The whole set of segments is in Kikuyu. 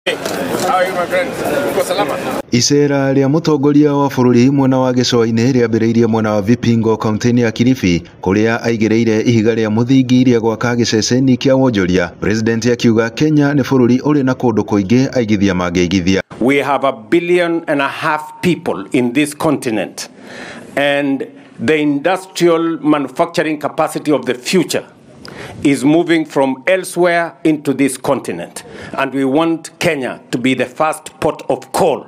How are you, my friend? Uko salama? Icera rĩa mũtongoria wa bũrũri mwena wa gĩcũa-inĩ rĩambĩrĩirie mwena wa Vipingo kaunti-inĩ ya Kilifi kũrĩa aigĩrĩire ihiga rĩa mũthingi rĩa gwaka gĩceceni kĩa wonjoria. President akiuga Kenya nĩ bũrũri ũrĩ na kũndũ kũingĩ aigithia mangĩigithia. We have 1.5 billion people in this continent, and the industrial manufacturing capacity of the future is moving from elsewhere into this continent. And we want Kenya to be the first port of call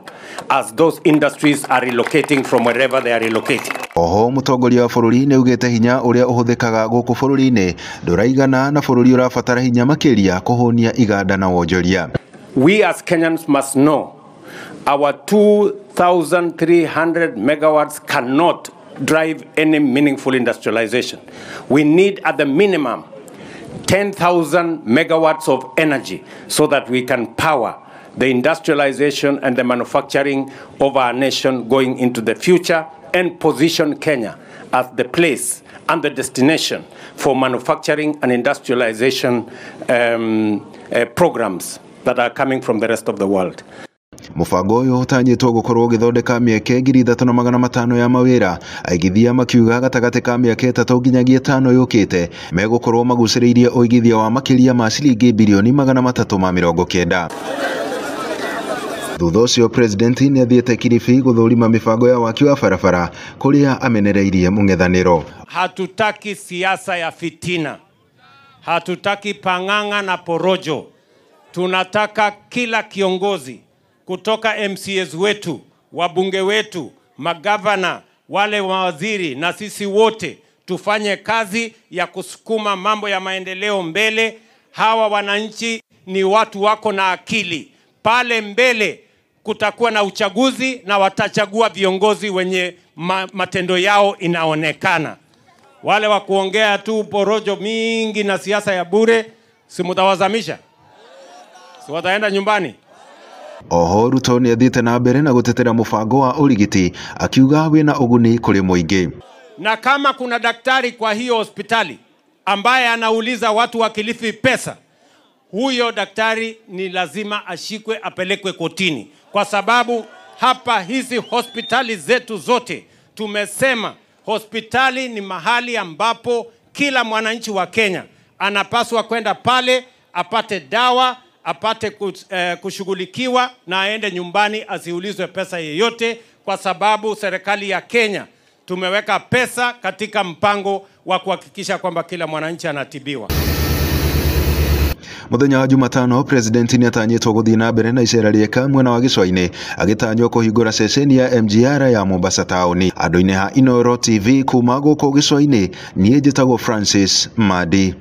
as those industries are relocating from wherever they are relocating. Oho mũtongoria wa bũrũri nĩ augĩte hinya ũrĩa ũhũthĩkaga gũkũ bũrũri-inĩ ndũraigana na bũrũri ũrabatara hinya makĩria kũhũnia iganda na wonjoria. We as Kenyans must know our 2,300 megawatts cannot drive any meaningful industrialization. We need at the minimum 10,000 megawatts of energy so that we can power the industrialization and the manufacturing of our nation going into the future and position Kenya as the place and the destination for manufacturing and industrialization programs that are coming from the rest of the world. Mũbango ũyũ ũtanyĩtwo gũkorwo ũgĩthondeka mĩeke 3,500 ya mawĩra. Aigithia makiuga gatagatĩ ka mĩaka 3 nginyagia 5 yũkĩte megũkorwo magucĩrĩirie ũigithia wa makĩria ma ciringi birioni 390. Thutha ũcio President nĩ athiĩte Kilifi gũthũrima mĩbango ya waki wa barabara kũrĩa amenereirie mũng'ethanĩro. Hatutaki siasa ya fitina, hatutaki pang'ang'a na porojo. Tunataka kila kiongozi kutoka MCAs wetu, wabunge wetu, magavana, wale mawaziri na sisi wote tufanye kazi ya kusukuma mambo ya maendeleo mbele. Hawa wananchi ni watu wako na akili. Pale mbele kutakuwa na uchaguzi na watachagua viongozi wenye matendo yao inaonekana. Wale wa kuongea tu porojo mingi na siasa ya bure, si mutawazamisha? Si wataenda nyumbani? Oho Ruto nĩ athiĩte na mbere na gũtetera mũbango wa ũrigiti akiuga wĩna ũguni kũrĩ mũingĩ. Na kama kuna daktari kwa hiyo hospitali ambaye anauliza watu wa Kilifi pesa, huyo daktari ni lazima ashikwe apelekwe kotini, kwa sababu hapa hizi hospitali zetu zote tumesema hospitali ni mahali ambapo kila mwananchi wa Kenya anapaswa kwenda pale apate dawa, apate kushughulikiwa na aende nyumbani asiulizwe pesa yeyote, kwa sababu serikali ya Kenya tumeweka pesa katika mpango wa kuhakikisha kwamba kila mwananchi anatibiwa. Mũthenya wa Jumatano President nĩ atanyĩtwo gũthiĩ na mbere na icera rĩake mwena wa gĩcũa-inĩ agĩtanywo kũhingũra ceceni ya MGR ya Mombasa taũni. Andũ-inĩ ha Inooro TV kuma gũkũ gĩcũa-inĩ, niĩ njĩtagwo Francis Madi.